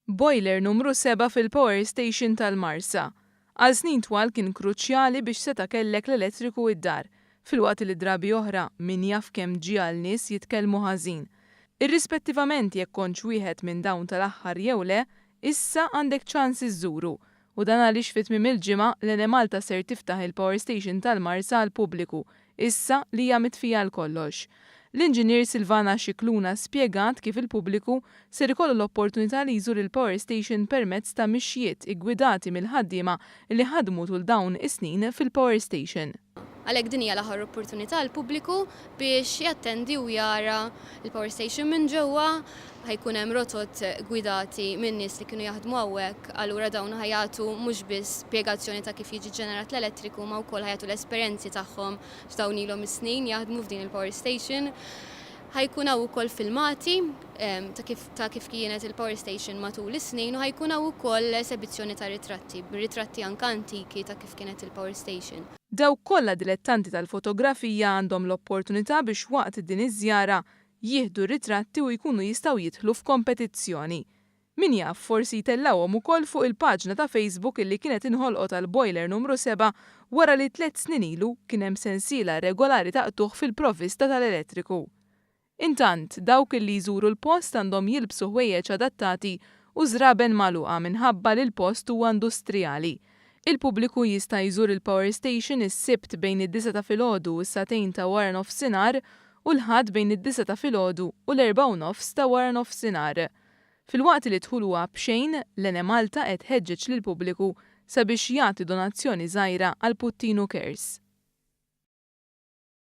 Boiler numru sebgħa fil-Power Station tal-Marsa. Għal snin twal kien kruċjali biex seta' kellek l-elettriku id-dar, filwaqt li drabi oħra min jaf kemm ġiegħel nies jitkellmu ħażin. Irrispettivament jekk kontx wieħed minn dawn tal-aħħar jew le, issa għandek ċans iżżuru. U dan għaliex fi tmiem il-ġimgħa, l-Enemalta ser tiftaħ il-Power Station tal-Marsa għall-pubbliku, issa li hija mitfija għal kollox. L-Inġinier Silvana Scicluna spjegat kif il-pubbliku ser ikollu l-opportunità li jżur il-Power Station permezz ta' mixjiet iggwidati mill-ħaddiema li ħadmu tul dawn is-snin fil-Power Station. Għalhekk din hija l-aħħar opportunità għall-pubbliku biex jattendi u jara l-power station minn ġewwa. Ħa jkun hemm rotot gwidati minn nies li kienu jaħdmu hawnhekk, allura dawn ħa jagħtu mhux biss spjegazzjoni ta' kif jiġi ġenerat l-elettriku ma wkoll ħa jagħtu l-esperjenzi tagħhom x'dawn ilhom is-snin jaħdmu f'din il-power station. Ħa jkun hawn ukoll filmati ta' kif ta' kif kienet il-power station matul is-snin u ħa jkun hawn ukoll esebizzjoni ta' ritratti, ritratti anke antiki ta' kif kienet il-power station. Dawk kollha dilettanti tal-fotografija għandhom l-opportunità biex waqt din iż-żjara jieħdu ritratti u jkunu jistgħu jidħlu f'kompetizzjoni. Min jaf, forsi jtellgħuhom ukoll fuq il-paġna ta' Facebook illi kienet inħolqot għal Boiler numru sebgħa wara li tlett snin ilu kien hemm sensiela irregolari ta' qtugħ fil-provvista tal-elettriku. Intant, dawk li jżuru l-post għandhom jilbsu ħwejjeġ adattati u żraben magħluqa minħabba li l-post huwa industrijali. Il-pubbliku jista' jżur il-Power Station is-Sibt bejn id-disgħa ta' filgħodu u s-sagħtejn ta' waranofsinhar u l-Ħadd bejn id-disgħa ta' filgħodu u l-erbgħa u nofs ta' waranofsinhar. Filwaqt li d-dħul huwa b'xejn, l-Enemalta qed tħeġġeġ lill-pubbliku sabiex jagħti donazzjoni żgħira għal Puttinu Cares.